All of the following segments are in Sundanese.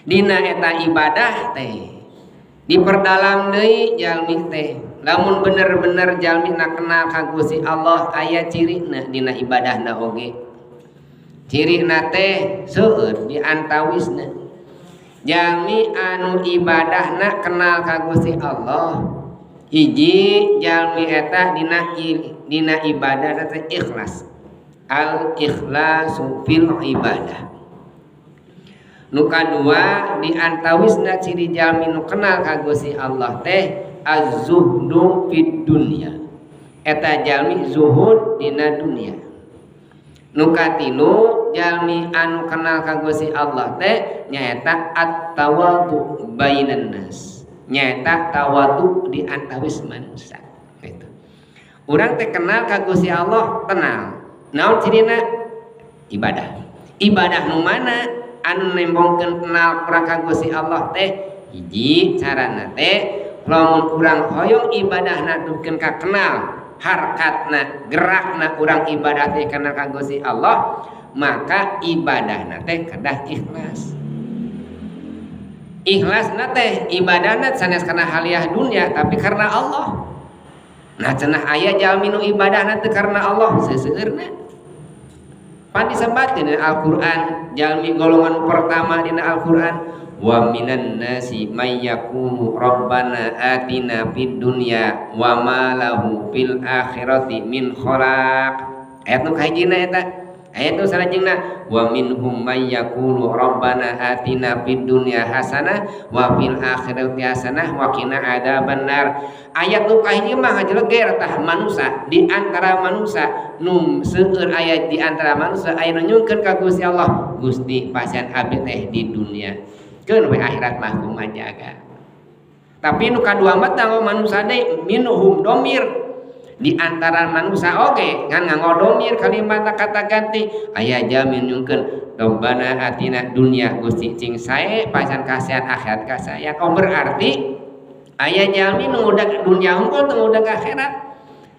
Dina eta ibadah teh diperdalam deui jalmi teh. Lamun bener-bener jalmi na kenal ka Gusti Allah, aya cirina dina ibadahna oge. Cirina teh seueur, di antawisna jalmi anu ibadahna kenal ka Gusti Allah, hiji, jalmi eta dina ibadah teh ikhlas, al ikhlasu fil ibadah. Nu kadua, di antawisna ciri jalmi nu kenal ka Gusti Allah teh az-zuhdu fid dunya, eta jalmi zuhud dina dunia. Nu katilu, jalmi anu kenal ka Gusti Allah teh nyaeta at-tawadu bainan nas, nyaeta tawadu di antawis manusia gitu. Urang teh kenal ka Gusti Allah, kenal naon cirina? Ibadah. Ibadah nu mana anu nembongkeun kenal urang ka Gusti Allah teh? Hiji carana teh, lamun urang hoyong ibadahna dukeun ka kenal, harkatna, gerakna urang ibadah teh kenal ka Gusti Allah, maka ibadahna teh kedah ikhlas. Ikhlasna teh ibadahna sanes karena haliah dunia, tapi karena Allah. Nah, cenah aya jalmi nu ibadahna teh karena Allah seseueurna. Pan disebatkeun dina Al-Qur'an jalmi golongan pertama dina Al-Qur'an, wa minan nasi may yaqulu rabbana atina fid dunya wa ma lahu fil akhirati min khalaq. Ayat nu kahijina eta. Ayat nu salajengna, wa minhum may yaqulu rabbana atina fid dunya hasanah wa fil akhirati hasanah wa qina adzabannar. Ayat nu kahiji mah ngajeleger tah manusa, di antara manusa nu seueur aya, di antara manusa aya nu nyungkeun ka Gusti Allah, "Gusti, pasihan abdi teh di dunia, keun we akhirat mah kumaha jaga." Tapi nu kadua mah tanggo manusa deui, minhum domir, di antara manusia oge ngan nganggo domir, kalimat kata ganti. Aya jalmi nyungkeun rabbana atina dunya, Gusti cing sae pasihan kasihan akhirat kasayang. Oh, berarti aya jalmi nu ngudag dunia hungkul, teu ngudag akhirat.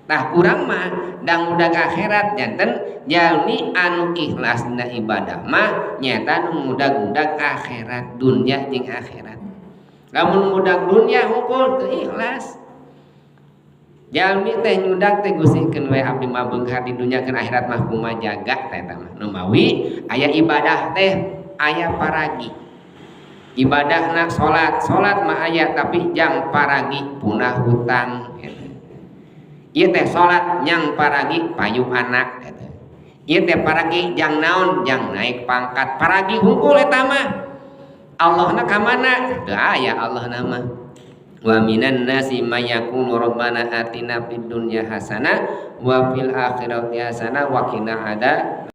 Tah, urang mah da ngudag akhirat. Janten jalmi anu ikhlas dina ibadah mah nyaeta nu ngudag-ngudag akhirat, dunia jeung akhirat. Lamun ngudag dunia hungkul, teu ikhlas. Jalmi teh nyudag teh, "Gusti, keun we abdi mah beunghar di dunia, keun akhirat mah kumaha jaga." Teh eta mah numawi aya ibadah teh aya paragi. Ibadahna salat, salat mah aya, tapi jang paragi punah hutang gitu. Ieu teh salat jang paragi payu anak gitu. Ieu teh paragi jang naon, jang naik pangkat, paragi hungkul eta mah. Allahna ka mana? Teu aya Allahna mah. Wa minan nasi may yaqulu rabbana atina fid dunya hasanah wa fil akhirati hasanah wa qina adzaban.